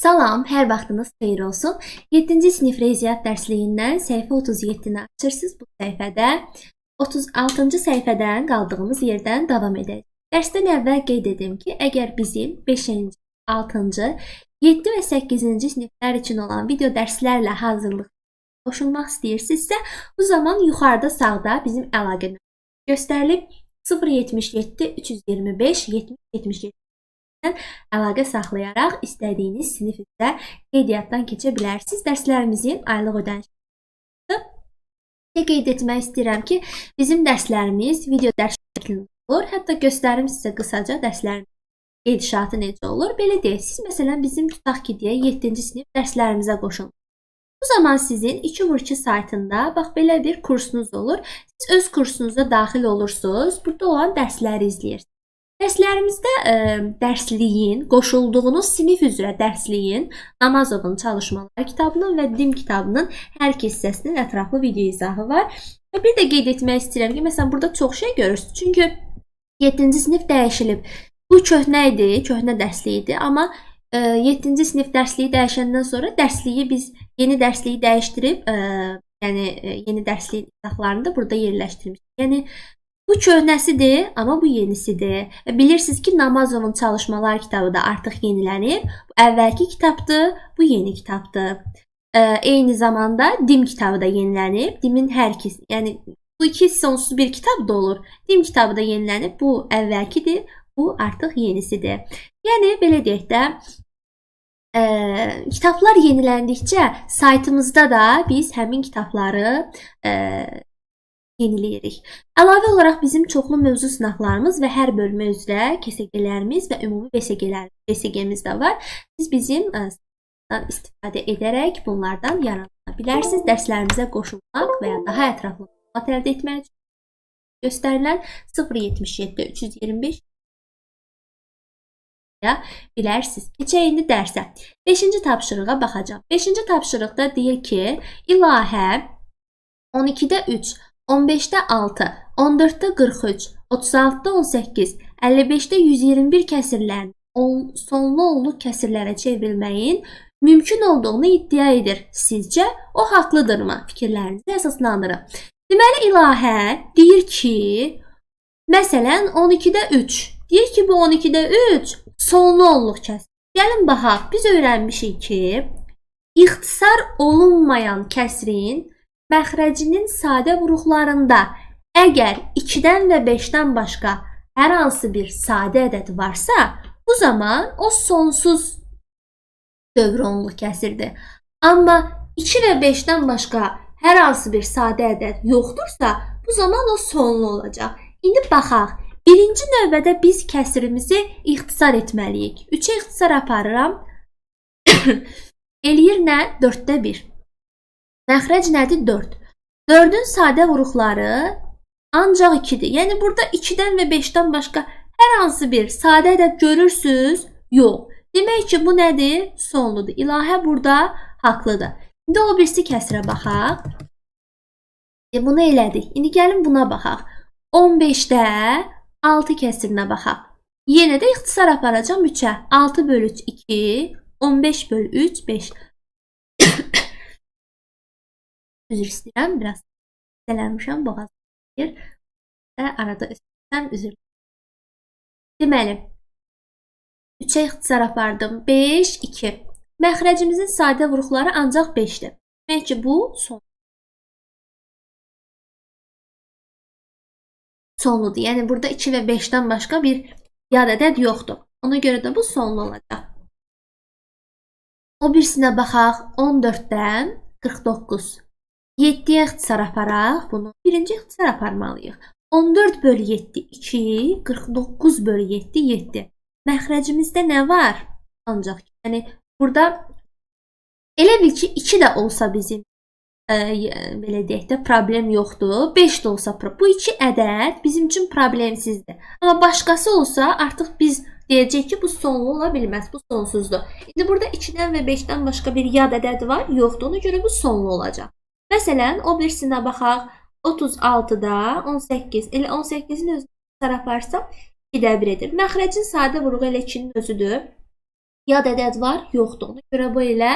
Salam, hər vaxtınız xeyir olsun. 7-ci sinif riyaziyyat dərsliyindən səhifə 37-ni açırsınız. Bu səhifədə 36-cı səhifədən qaldığımız yerdən davam edəcəyik. Dərsdən əvvəl qeyd edim ki, əgər bizim 5-ci, 6-cı, 7 və 8-ci siniflər üçün olan video dərslərlə hazırlıq qoşulmaq istəyirsinizsə, bu zaman yuxarıda sağda bizim əlaqə göstərilib 077 325 70 77 əlaqə saxlayaraq istədiyiniz sinif üzrə qeydiyyatdan keçə bilərsiniz. Dərslərimizin aylıq ödənişi. Qeyd etmək istəyirəm ki, bizim dərslərimiz video dərs şəklində olur. Hətta göstərim sizə qısaca dərslərin gedişatı necə olur. Belə deyək, siz məsələn bizim tutaq ki, deyək 7-ci sinif dərslərimizə qoşulun. Bu zaman sizin 2x2 saytında bax belə bir kursunuz olur. Siz öz kursunuza daxil olursunuz. Burada olan dərsləri izləyirsiniz. Dərslərimizdə dərsliyin, qoşulduğunuz sinif üzrə dərsliyin, Namazovun çalışmaları kitabının və DİM kitabının hər iki hissəsinin ətraflı video izahı var. Və bir də qeyd etmək istəyirəm ki, məsələn burada çox şey görürsünüz. Çünki 7-ci sinif dəyişilib. Bu köhnə idi, köhnə dərslik idi, amma 7-ci sinif dərsliyi dəyişəndən sonra dərsliyi biz yeni dərsliyi dəyişdirib, yəni yeni dərsliyin izahlarını da burada yerləşdirmişik. Yəni bu köhnəsidir, amma bu yenisidir. Bilirsiniz ki, Namazovun çalışmalar kitabı da artıq yenilənib. Bu əvvəlki kitabdır, bu yeni kitabdır. Eyni zamanda DİM kitabı da yenilənib. DİM-in hər ikisi, yəni bu iki sonsuz bir kitab da olur. DİM kitabı da yenilənib. Bu əvvəlkidir, bu artıq yenisidir. Yəni belə deyək də, kitablar yeniləndikcə saytımızda da biz həmin kitabları yeniləyirik. Əlavə olaraq bizim çoxlu mövzu sınaqlarımız və hər bölmə üzrə KSG-lərimiz və ümumi BSG-miz də var. Siz bizim istifadə edərək bunlardan yararlana bilərsiniz. Dərslərimizə qoşulmaq və ya daha ətraflı məlumat əldə etmək üçün göstərilən 077 325 bilərsiniz. Keçək indi dərsə. 5-ci tapşırığa baxacağam. 5-ci tapşırıqda deyir ki, ilahə 12-də 3, 15-də 6, 14-də 43, 36-da 18, 55-də 121 kəsirlərin sonlu onluq kəsirlərə çevrilməyin mümkün olduğunu iddia edir. Sizcə o haqlıdırmı? Fikirlərinizi əsaslandırın. Deməli, ilahə deyir ki, məsələn 12-də 3. Deyir ki, bu 12-də 3 sonlu onluq kəsir. Gəlin baxaq, biz öyrənmişik ki, ixtisar olunmayan kəsrin məxrəcinin sadə vuruqlarında əgər 2-dən və 5-dən başqa hər hansı bir sadə ədəd varsa, bu zaman o sonsuz dövr onluq kəsirdir. Amma 2 və 5-dən başqa hər hansı bir sadə ədəd yoxdursa, bu zaman o sonlu olacaq. İndi baxaq. Birinci növbədə biz kəsirimizi ixtisar etməliyik. 3-ə ixtisar aparıram. Eləyir nə? 4-də 1. Məxrəc nədir? 4. 4-ün sadə vuruqları ancaq 2-dir. Yəni burada 2-dən və 5-dən başqa hər hansı bir sadə ədəd görürsünüz? Yox. Demək ki, bu nədir? Sonludur. İlahə burada haqlıdır. İndi o birisi kəsirə baxaq. Bunu elədik. İndi gəlin buna baxaq. 15-də 6 kəsirinə baxaq. Yenə də ixtisar aparacağam 3-ə. 6 bölü 3, 2, 15 bölü 3, 5. Üzr istəyirəm, biraz xəstələnmişəm, boğazım ağrıyır. Arada öskürsəm, üzr. Deməli, 3-ə ixtisar apardım. 5, 2. Məxrəcimizin sadə vuruqları ancaq 5-dir. Demək ki, bu sonludur. Yəni, burada 2 və 5-dən başqa bir yad ədəd yoxdur. Ona görə də bu sonlu olacaq. O birisinə baxaq. 14-dən 49. 7-yə ixtisar aparaq. Bunu birinci ixtisar aparmalıyıq. 14 bölü 7, 2, 49 bölü 7, 7. Məxrəcimizdə nə var? Ancaq, yəni burada elə bil ki, 2 də olsa bizim, belə deyək də, problem yoxdur. 5 də olsa, bu iki ədəd bizim üçün problemsizdir. Amma başqası olsa, artıq biz deyəcək ki, bu sonlu ola bilməz, bu sonsuzdur. İndi burada 2-dən və 5-dən başqa bir yad ədəd var, yoxdur. Ona görə bu sonlu olacaq. Məsələn, o birisinə baxaq. 36-da 18. Elə 18-in özünü ixtisar aparsam 2-də 1 edir. Məxrəcin sadə vuruğu elə 2-nin özüdür. Yad ədəd var? Yoxdur. Ona görə bu elə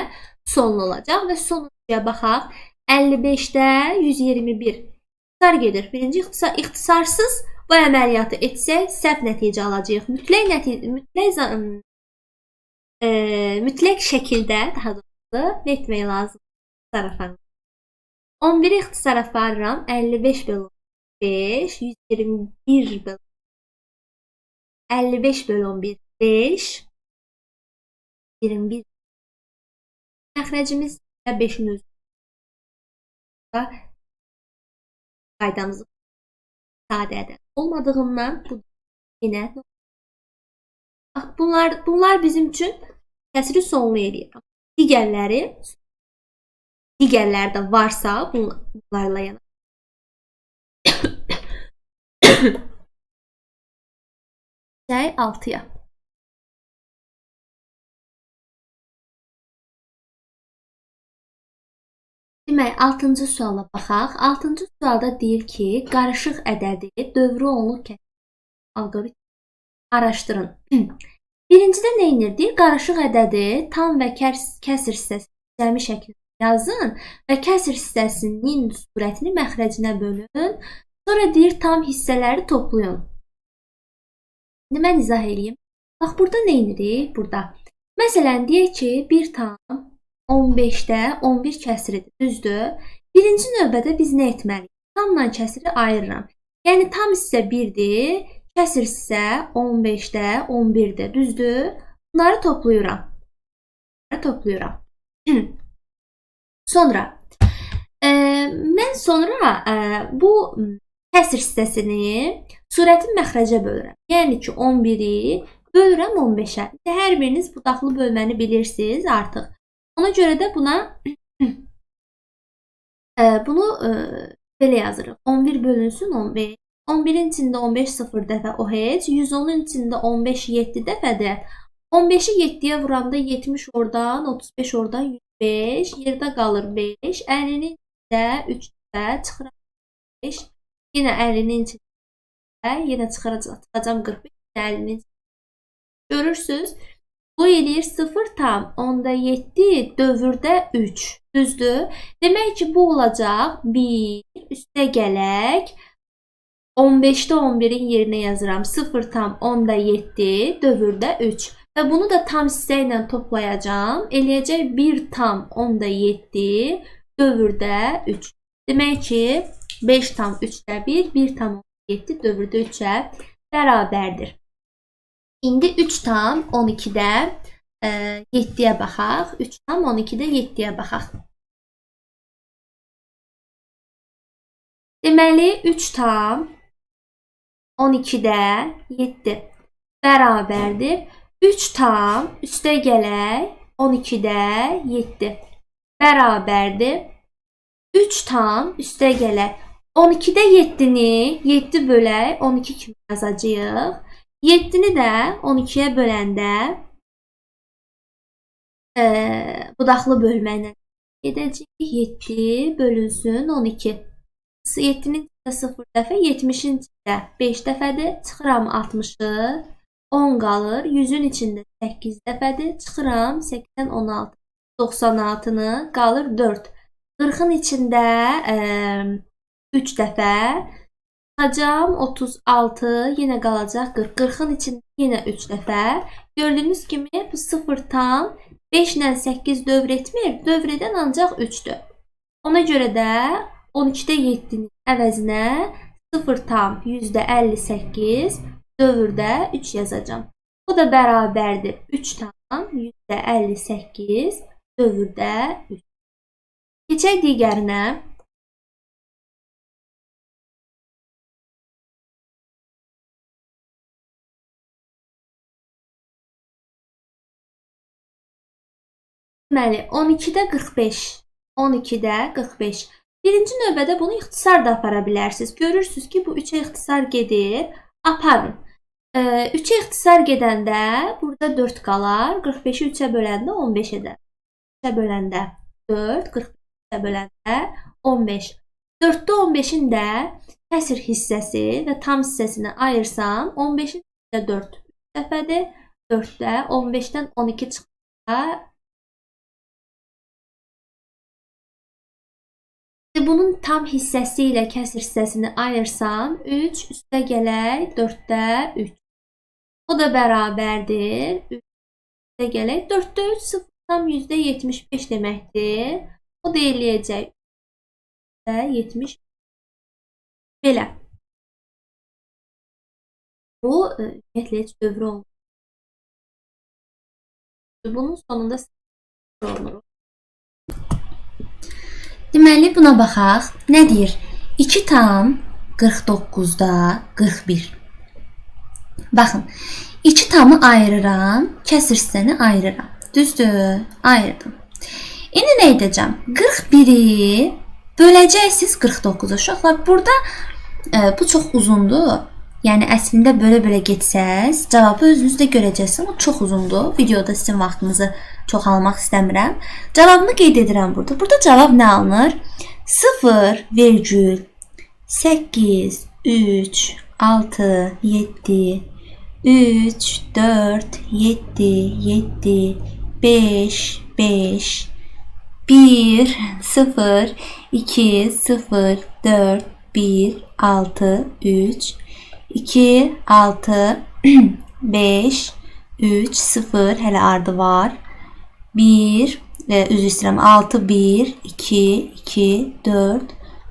sonlu olacaq və sonuncuya baxaq. 55-də 121. İxtisar gedir. Birinci ixtisarsız bu əməliyyatı etsək səhv nəticə alacağıq. Mütləq mütləq şəkildə daha doğrusu nə etmək lazım? İxtisar aparıram. 11-i ixtisar aparıram. 55 bölü 5, 121 bölü 55 bölü 11, 5, 21. Məxrəcimiz 5-in özü. Qaydamızı sadə ədəd olmadığından bu yenə bax, bunlar bizim üçün kəsiri sonlu eləyir. Digərləri də varsa bunlarla yana. Keçək 6-ya. Demək, 6-cı suala baxaq. 6-cı sualda deyir ki, qarışıq ədədi dövrü onluq kəsir alqoritm araşdırın. Birincidə nə edir? Deyir, qarışıq ədədi tam və kəsir hissəsi cəmi şəklində yazın və kəsir hissəsinin surətini məxrəcinə bölün. Sonra deyir, tam hissələri toplayın. İndi mən izah eləyim. Bax, burada nə edirik? Burada. Məsələn, deyək ki, 1,15-də 11 kəsiridir. Düzdür? Birinci növbədə biz nə etməliyik? Tamla kəsiri ayırıram. Yəni, tam hissə 1-dir, kəsir hissə 15-də 11-dir. Düzdür? Bunları toplayıram. Sonra, mən sonra bu kəsir hissəsini surətin məxrəcə bölürəm. Yəni ki, 11-i bölürəm 15-ə. Hər biriniz budaqlı bölməni bilirsiniz artıq. Ona görə də buna bunu belə yazırıq. 11 bölünsün 15. 11-in içində 15 0 dəfə o heç. 110-un içində 15 7 dəfədir. 15-i 7-yə vuranda 70 oradan, 35 oradan 105. Yerdə qalır 5. 50-nin içində 3 dəfə çıxıram 5. Yenə 50-nin içində yenə çıxacam 45. 50-nin içində. Görürsünüz. Bu eləyir 0,7 dövrdə 3. Düzdür? Demək ki, bu olacaq 1 üstə gələk. 15-də 11-in yerinə yazıram 0,7 dövrdə 3. Və bunu da tam hissə ilə toplayacağam. Eləyəcək 1,7 dövrdə 3. Demək ki, 5,3-də 1, 1,7 dövrdə 3-ə bərabərdir. İndi 3,12-də 7-yə baxaq. 3,12-də 7-yə baxaq. Deməli, 3,12-də 7 bərabərdir. 3 tam üstə gələk 12-də 7 bərabərdir. 3 tam üstə gələk 12-də 7-ni 7 bölək 12 kimi yazacağıq. 7-ni də 12-yə böləndə budaqlı bölmə ilə gedəcəyik. 7 bölünsün 12. 7-nin içində 0 dəfə, 70-in içində 5 dəfədir. Çıxıram 60-ı, 10 qalır. 100-ün içində 8 dəfədir. Çıxıram 80, 16, 96-nı, qalır 4. 40-ın içində 3 dəfə. Çıxacam 36, yenə qalacaq 40. 40-ın içində yenə 3 dəfə. Gördüyünüz kimi bu 0,5 ilə 8 dövr etmir. Dövr edən ancaq 3-dür. Ona görə də 12-də 7-nin əvəzinə 0,58 dövrdə 3 yazacağam. O da bərabərdir 3,58 dövrdə 3. Keçək digərinə. Deməli, 12-də 45. 12-də 45. Birinci növbədə bunu ixtisar da apara bilərsiniz. Görürsünüz ki, bu 3-ə ixtisar gedir. Aparın. 3-ə ixtisar gedəndə burada 4 qalar. 45-i 3-ə böləndə 15 edər. 3-ə böləndə 4, 45-ə böləndə 15. 4-də 15-in də kəsir hissəsi və tam hissəsini ayırsam, 15-in də 4 dəfədir. 4-də 15-dən 12 çıxsa bunun tam hissəsi ilə kəsir hissəsini ayırsam 3 üstə gələk 4-də 3. O da bərabərdir. 3 üstə gələk 4-də 3 0,75 deməkdir. O da eləyəcək 70. Belə. Bu ümumiyyətlə heç dövrü olmur. Bunun sonunda 0 olunur. Deməli, buna baxaq. Nə deyir? 2,49-da 41. Baxın, 2 tamı ayırıram, kəsir hissəni ayırıram. Düzdür? Ayırdım. İndi nə edəcəm? 41-i böləcəksiniz 49-a. Uşaqlar, burada bu çox uzundur. Yəni, əslində bölə-bölə getsəz, cavabı özünüz də görəcəksiniz. Amma çox uzundur. Videoda sizin vaxtınızı çox almaq istəmirəm. Cavabını qeyd edirəm burada. Burada cavab nə alınır? 0,8, 3, 6, 7, 3, 4, 7, 7, 5, 5, 1, 0, 2, 0, 4, 1, 6, 3, 2, 6, 5, 3, 0, hələ ardı var. 1, üzr istəyirəm, 6, 1, 2, 2, 4,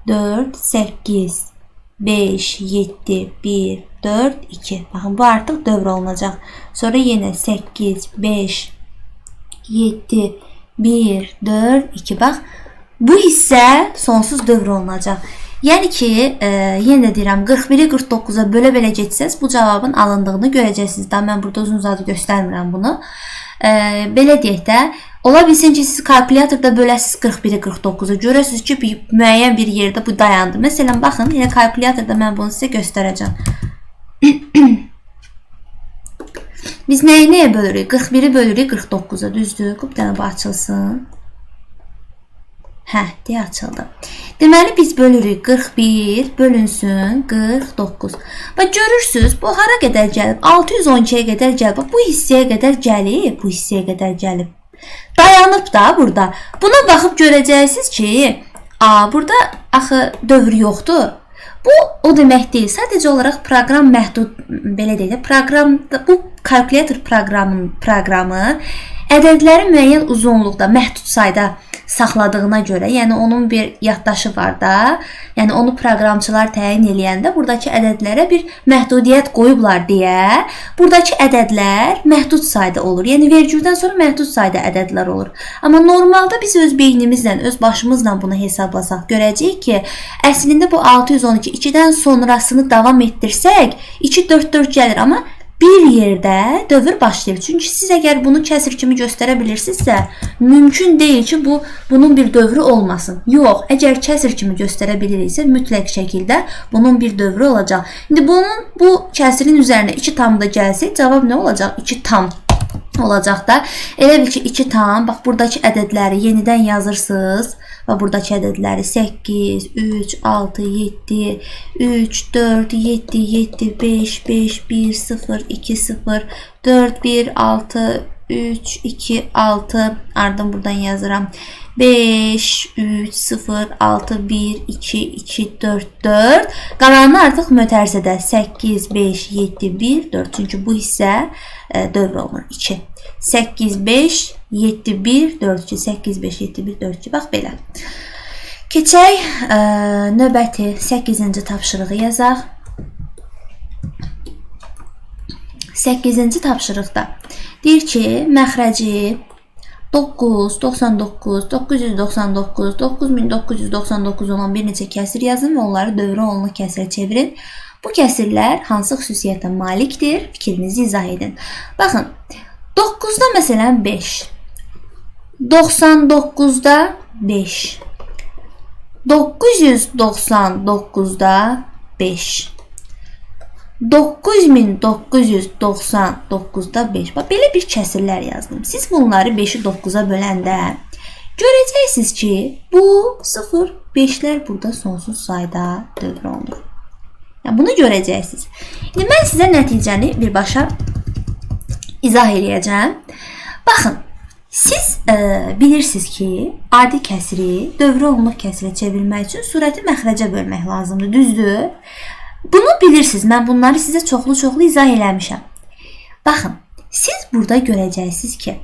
4, 8, 5, 7, 1, 4, 2. Baxın, bu artıq dövr olunacaq. Sonra yenə 8, 5, 7, 1, 4, 2. Bax, bu hissə sonsuz dövr olunacaq. Yəni ki, yenə də deyirəm, 41-i 49-a bölə-bölə getsəz, bu cavabın alındığını görəcəksiniz. Daha mən burada uzun-uzadı göstərmirəm bunu. Belə deyək də, ola bilsin ki, siz kalkulyatorda böləsiniz 41-i 49-a. Görəsiniz ki, müəyyən bir yerdə bu dayandı. Məsələn, baxın, elə kalkulyatorda mən bunu sizə göstərəcəm. Biz nəyi nəyə bölürük? 41-i bölürük 49-a, düzdür? Bir dənə bu açılsın. Hə, deyə açıldı. Deməli, biz bölürük 41 bölünsün 49. Bax, görürsünüz, bu hara qədər gəlib? 612-yə qədər gəlib. Bax, bu hissəyə qədər gəlib, bu hissəyə qədər gəlib. Dayanıb da burada. Buna baxıb görəcəksiniz ki, burada axı dövr yoxdur. Bu, o demək deyil. Sadəcə olaraq proqram məhdud, belə deyək də, bu kalkulyator proqramı ədədləri müəyyən uzunluqda, məhdud sayda saxladığına görə, yəni onun bir yaddaşı var da, yəni onu proqramçılar təyin eləyəndə buradakı ədədlərə bir məhdudiyyət qoyublar deyə, buradakı ədədlər məhdud sayda olur. Yəni vergüldən sonra məhdud sayda ədədlər olur. Amma normalda biz öz beynimizlə, öz başımızla bunu hesablasaq, görəcəyik ki, əslində bu 612 2-dən sonrasını davam etdirsək, 2, 4, 4 gəlir, amma bir yerdə dövr başlayır. Çünki siz əgər bunu kəsir kimi göstərə bilirsinizsə, mümkün deyil ki, bunun bir dövrü olmasın. Yox, əgər kəsir kimi göstərə biliriksə, mütləq şəkildə bunun bir dövrü olacaq. İndi bu kəsirin üzərinə 2 tam da gəlsək, cavab nə olacaq? 2 tam olacaq da. Elə bil ki, 2 tam, bax, buradakı ədədləri yenidən yazırsınız. Və buradakı ədədləri 8, 3, 6, 7, 3, 4, 7, 7, 5, 5, 1, 0, 2, 0, 4, 1, 6, 3, 2, 6, ardın buradan yazıram. 5, 3, 0, 6, 1, 2, 2, 4, 4. Qalanını artıq mötərizədə 8, 5, 7, 1, 4. Çünki bu hissə dövr olunur. 2. 8, 5, 7, 1, 4, 2. 8, 5, 7, 1, 4, 2. Bax, belə. Keçək növbəti 8-ci tapşırığı yazaq. 8-ci tapşırıqda deyir ki, məxrəci 9, 99, 999, 9999 olan bir neçə kəsir yazın və onları dövrə onluq kəsirə çevirin. Bu kəsirlər hansı xüsusiyyətə malikdir? Fikrinizi izah edin. Baxın, 9-da məsələn 5, 99-da 5, 999-da 5, 9999-da 5. Bax, belə bir kəsirlər yazdım. Siz bunları 5-i 9-a böləndə görəcəksiniz ki, bu 0, 5-lər burada sonsuz sayda dövr olunur. Yəni, bunu görəcəksiniz. İndi mən sizə nəticəni birbaşa İzah eləyəcəm. Baxın, siz bilirsiniz ki, adi kəsiri dövrü onluq kəsirə çevirmək üçün surəti məxrəcə bölmək lazımdır, düzdür? Bunu bilirsiniz. Mən bunları sizə çoxlu-çoxlu izah eləmişəm. Baxın, siz burada görəcəksiniz ki,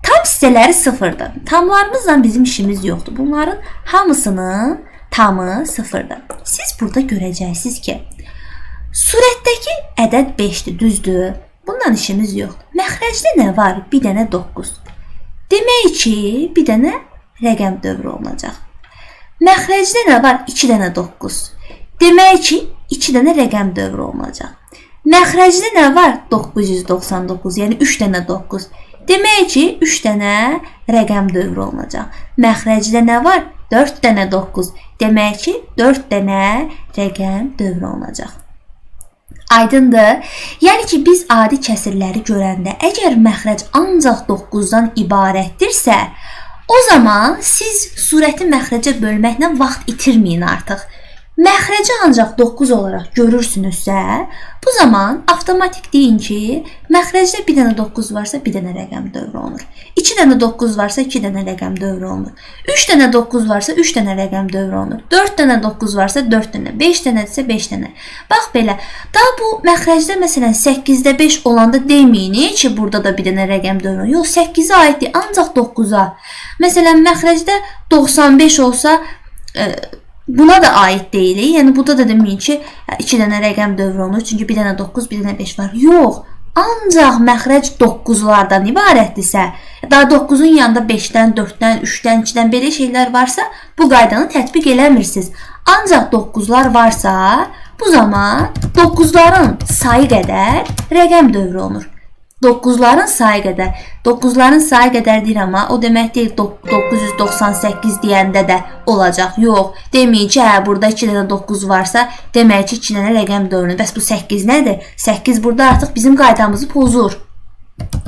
tam hissələri sıfırdır. Tamlarımızla bizim işimiz yoxdur. Bunların hamısının tamı sıfırdır. Siz burada görəcəksiniz ki, surətdəki ədəd 5-dir, düzdür? Bundan işimiz yoxdur. Məxrəcdə nə var? Bir dənə 9. Demək ki, bir dənə rəqəm dövrü olunacaq. Məxrəcdə nə var? 2 dənə 9. Demək ki, 2 dənə rəqəm dövrü olunacaq. Məxrəcdə nə var? 999, yəni 3 dənə 9. Demək ki, 3 dənə rəqəm dövrü olunacaq. Məxrəcdə nə var? 4 dənə 9. Demək ki, 4 dənə rəqəm dövrü olunacaq. Aydındır? Yəni ki, biz adi kəsirləri görəndə əgər məxrəc ancaq 9-dan ibarətdirsə, o zaman siz surəti məxrəcə bölməklə vaxt itirməyin artıq. Məxrəci ancaq 9 olaraq görürsünüzsə, bu zaman avtomatik deyin ki, məxrəcdə bir dənə 9 varsa bir dənə rəqəm dövrü olunur. 2 dənə 9 varsa 2 dənə rəqəm dövrü olunur. 3 dənə 9 varsa 3 dənə rəqəm dövrü olunur. 4 dənə 9 varsa 4 dənə, 5 dənədirsə 5 dənə. Bax belə. Daha bu məxrəcdə məsələn 8-də 5 olanda deməyin ki, burada da bir dənə rəqəm dövrü olunur. Yox, 8-ə aid deyil, ancaq 9-a. Məsələn, məxrəcdə 95 olsa, buna da aid deyil. Yəni burada da deməyin ki, 2 dənə rəqəm dövrü olunur. Çünki bir dənə 9, bir dənə 5 var. Yox, ancaq məxrəc 9-lardan ibarətdirsə, daha 9-un yanında 5-dən, 4-dən, 3-dən, 2-dən belə şeylər varsa, bu qaydanı tətbiq eləmirsiniz. Ancaq 9-lar varsa, bu zaman 9-ların sayı qədər rəqəm dövrü olunur. 9-ların sayı qədər. 9-ların sayı qədər deyir, amma o demək deyil 998 deyəndə də olacaq. Yox, deməyin ki, hə, burada 2 dənə 9 varsa, demək ki, 2 dənə rəqəm dövrünür. Bəs bu 8 nədir? 8 burada artıq bizim qaydamızı pozur.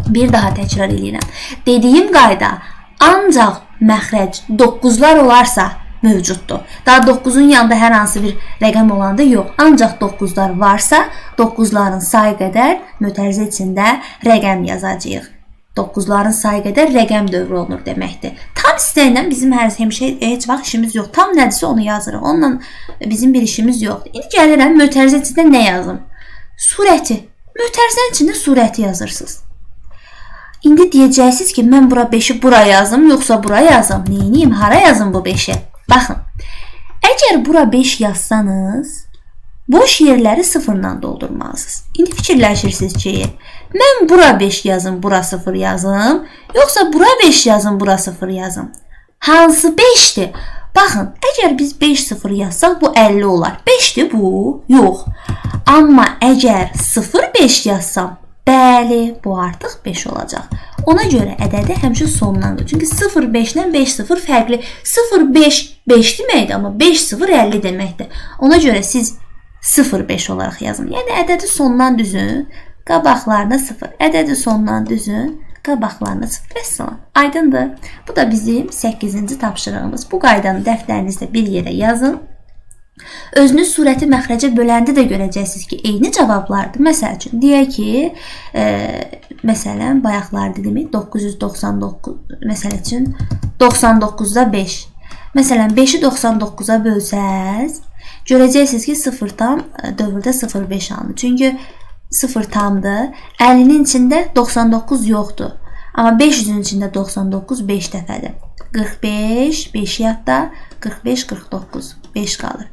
Bir daha təkrar eləyirəm. Dediyim qayda ancaq məxrəc 9-lar olarsa mövcuddur. Daha 9-un yanında hər hansı bir rəqəm olanda yox. Ancaq 9-lar varsa, 9-ların sayı qədər mötərizə içində rəqəm yazacağıq. 9-ların sayı qədər rəqəm dövrü olunur deməkdir. Tam hissə ilə bizim həmişə heç vaxt işimiz yox. Tam nədirsə onu yazırıq. Onunla bizim bir işimiz yoxdur. İndi gəlirəm mötərizə içində nə yazım? Surəti. Mötərizənin içində surəti yazırsınız. İndi deyəcəksiniz ki, mən bura 5-i bura yazım, yoxsa bura yazım? Neyniyim? Hara yazım bu 5-i? Baxın, əgər bura 5 yazsanız, boş yerləri sıfırla doldurmalısınız. İndi fikirləşirsiniz ki, mən bura 5 yazım, bura 0 yazım, yoxsa bura 5 yazım, bura 0 yazım. Hansı 5-dir? Baxın, əgər biz 5 0 yazsaq, bu 50 olar. 5-dir bu? Yox. Amma əgər 0 5 yazsam, bəli, bu artıq 5 olacaq. Ona görə ədədi həmişə sondan qoy. Çünki 0,5 ilə 5,0 fərqli. 0,5 5 deməkdir, amma 5,0 50 deməkdir. Ona görə siz 0,5 olaraq yazın. Yəni ədədi sondan düzün, qabaqlarına 0. Ədədi sondan düzün, qabaqlarına 0. Vəssalam. Aydındır. Bu da bizim 8-ci tapşırığımız. Bu qaydanı dəftərinizdə bir yerə yazın. Özünüz surəti məxrəcə böləndə də görəcəksiniz ki, eyni cavablardır. Məsəl üçün, deyək ki, məsələn, bayaqlar dedim, 999, məsəl üçün, 99-da 5. Məsələn, 5-i 99-a bölsəz, görəcəksiniz ki, 0 tam dövrdə 0,5 alınır. Çünki 0 tamdır. 50-nin içində 99 yoxdur. Amma 500-ün içində 99 5 dəfədir. 45, 5 yadda, 45, 49, 5 qalır.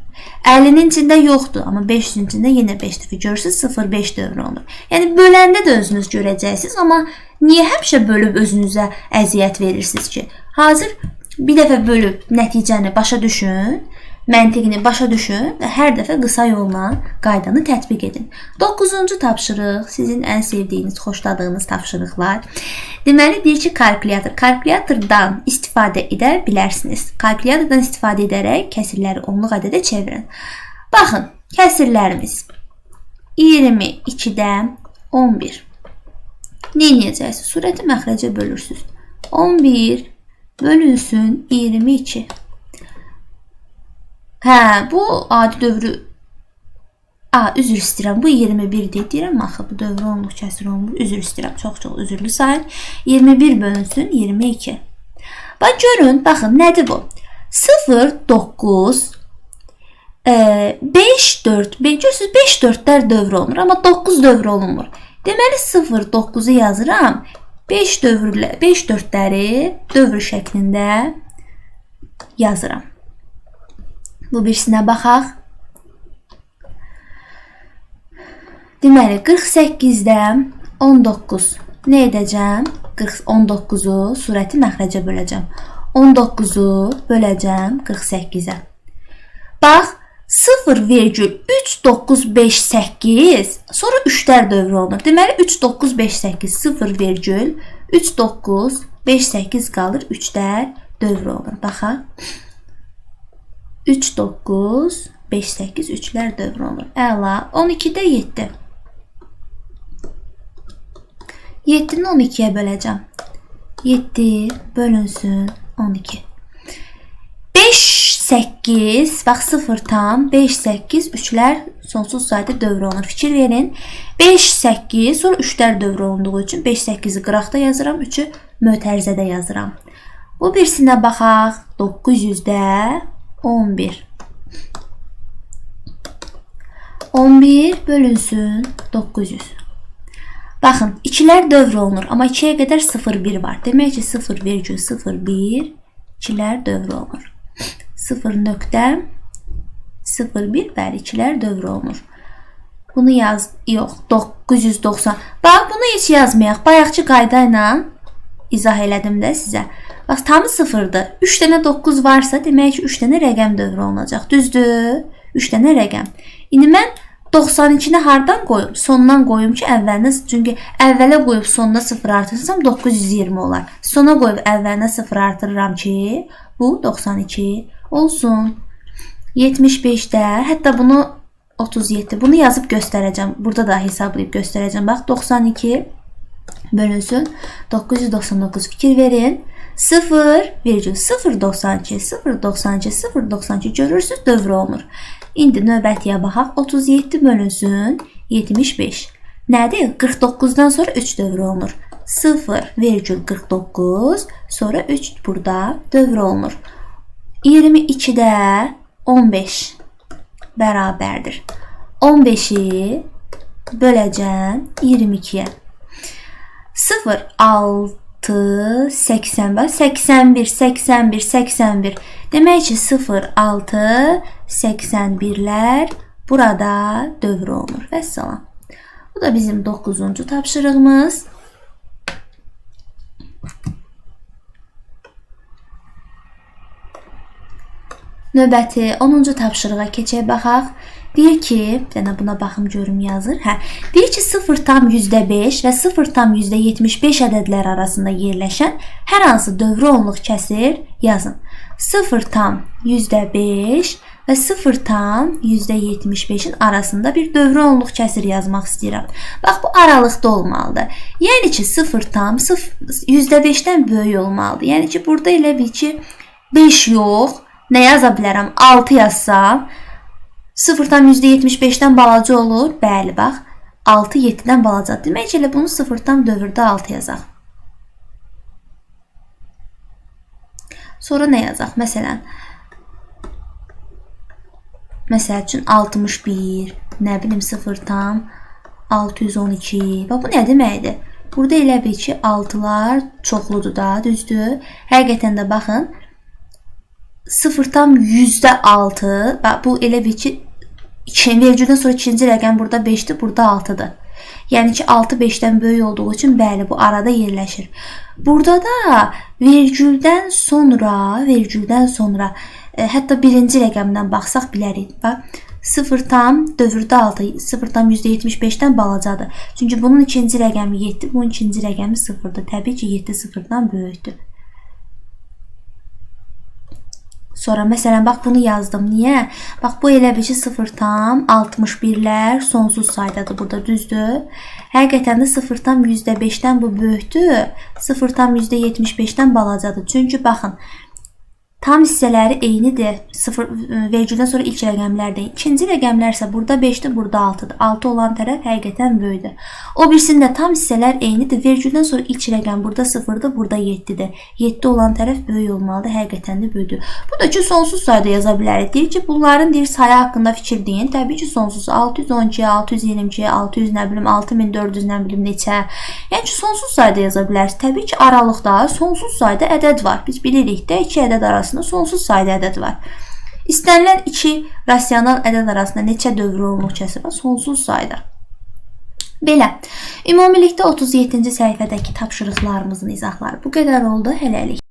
50-nin içində yoxdur, amma 500-ün içində yenə 5 dəfə görürsünüz, 0,5 dövrü olunur. Yəni böləndə də özünüz görəcəksiniz, amma niyə həmişə bölüb özünüzə əziyyət verirsiniz ki? Hazır bir dəfə bölüb nəticəni başa düşün, məntiqini başa düşün və hər dəfə qısa yolla qaydanı tətbiq edin. 9-cu tapşırıq sizin ən sevdiyiniz, xoşladığınız tapşırıqlar. Deməli, deyir ki, kalkulyator. Kalkulyatordan istifadə edə bilərsiniz. Kalkulyatordan istifadə edərək kəsirləri onluq ədədə çevirin. Baxın, kəsirlərimiz 22-də 11. Nə edəcəksiniz? Surəti məxrəcə bölürsünüz. 11 bölünsün 22. Hə, bu adi dövrü Üzr istəyirəm. Bu 21-dir. Deyirəm axı bu dövrü onluq kəsir olmur. Üzr istəyirəm. Çox-çox üzrlü sayın. 21 bölünsün 22. Bax görün, baxın nədir bu? 0 9 5 4 5 görürsüz 5 4-lər dövr olunur, amma 9 dövr olunmur. Deməli 0 9-u yazıram. 5 dövrlə 5 4-ləri dövr şəklində yazıram. Bu birisinə baxaq. Deməli 48-də 19 nə edəcəm? 19-u surəti məxrəcə böləcəm. 19-u böləcəm 48-ə. Bax 0,3958 sonra 3-lər dövr olunur. Deməli 3958 0,3958 qalır. 3-lər dövr olunur. Baxaq. 3958 3-lər dövr olunur. Əla. 12-də 7. 7-ni 12-yə böləcəm. 7 bölünsün 12. 5, 8, bax 0 tam, 5, 8, 3-lər sonsuz sayda dövr olunur. Fikir verin. 5, 8, sonra 3-lər dövr olunduğu üçün 5, 8-i qıraqda yazıram, 3-ü mötərizədə yazıram. Bu birisinə baxaq. 900-də 11. 11 bölünsün 900. Baxın, 2-lər dövr olunur, amma 2-yə qədər 0,1 var. Demək ki, 0,01 2-lər dövr olunur. 0,01 bəli, 2-lər dövr olunur. Bunu yaz, yox, 990. Bax, bunu heç yazmayaq. Bayaqçı qayda ilə izah elədim də sizə. Bax, tamı 0-dır. 3 dənə 9 varsa, demək ki, 3 dənə rəqəm dövr olunacaq. Düzdür? 3 dənə rəqəm. İndi mən 92-ni hardan qoyum? Sondan qoyum ki, əvvəlinə, çünki əvvələ qoyub sonuna 0 artırsam 920 olar. Sona qoyub əvvəlinə 0 artırıram ki, bu 92 olsun. 75-də, hətta bunu 37, bunu yazıb göstərəcəm. Burada da hesablayıb göstərəcəm. Bax, 92 bölünsün 999. Fikir verin. 0,092, 0,92, 0,92 görürsünüz, dövr olunur. İndi növbətiyə baxaq. 37 bölünsün 75. Nədir? 49-dan sonra 3 dövr olunur. 0,49 sonra 3 burada dövr olunur. 22-də 15 bərabərdir. 15-i böləcəm 22-yə. 0, 6, 80, 81, 81, 81. Demək ki, 0, 6, 81-lər burada dövr olunur. Vəssalam. Bu da bizim 9-cu tapşırığımız. Növbəti 10-cu tapşırığa keçək baxaq. Deyir ki, bir dənə buna baxım görüm yazır. Hə, deyir ki 0,5 və 0,75 ədədləri arasında yerləşən hər hansı dövrü onluq kəsir yazın. 0,5 və 0,75-in arasında bir dövrü onluq kəsir yazmaq istəyirəm. Bax, bu aralıqda olmalıdır. Yəni ki, 0,5-dən böyük olmalıdır. Yəni ki, burada elə bil ki, 5 yox, nə yaza bilərəm? 6 yazsam, 0,75-dən balaca olur. Bəli, bax, 6 7-dən balacadır. Demək ki, elə bunu 0,6 yazaq. Sonra nə yazaq? Məsələn, məsəl üçün 61, nə bilim 0,612. Bax, bu nə deməkdir? Burada elə bil ki, 6-lar çoxludur da, düzdür? Həqiqətən də baxın, 0,6, bax, bu elə bil ki, vergüldən sonra ikinci rəqəm burada 5-dir, burada 6-dır. Yəni ki, 6 5-dən böyük olduğu üçün, bəli, bu arada yerləşir. Burada da vergüldən sonra, hətta birinci rəqəmdən baxsaq bilərik. Bax, 0,6, 0,75-dən balacadır. Çünki bunun ikinci rəqəmi 7, bunun ikinci rəqəmi 0-dır. Təbii ki, 7 0-dan böyükdür. Sonra məsələn, bax bunu yazdım. Niyə? Bax bu elə bil ki 0,61-lər sonsuz saydadır burada, düzdür? Həqiqətən də 0,5-dən bu böyükdür. 0,75-dən balacadır. Çünki baxın, Tam hissələri eynidir. 0 vergüldən sonra ilk rəqəmlər də. İkinci rəqəmlər isə burada 5-dir, burada 6-dır. 6 olan tərəf həqiqətən böyükdür. O birisində tam hissələr eynidir. Vergüldən sonra ilk rəqəm burada 0-dır, burada 7-dir. 7 olan tərəf böyük olmalıdır, həqiqətən də böyükdür. Bu da ki, sonsuz sayda yaza bilərik. Deyir ki, bunların deyir sayı haqqında fikir deyin. Təbii ki, sonsuz 612, 622, 600 nə bilim, 6400 nə bilim neçə. Yəni ki, sonsuz sayda yaza bilərsiniz. Təbii ki, aralıqda sonsuz sayda ədəd var. Biz bilirik də iki ədəd arasında sonsuz sayda ədəd var. İstənilən iki rasional ədəd arasında neçə dövr onluq kəsir var? Sonsuz sayda. Belə. Ümumilikdə 37-ci səhifədəki tapşırıqlarımızın izahları bu qədər oldu. Hələlik.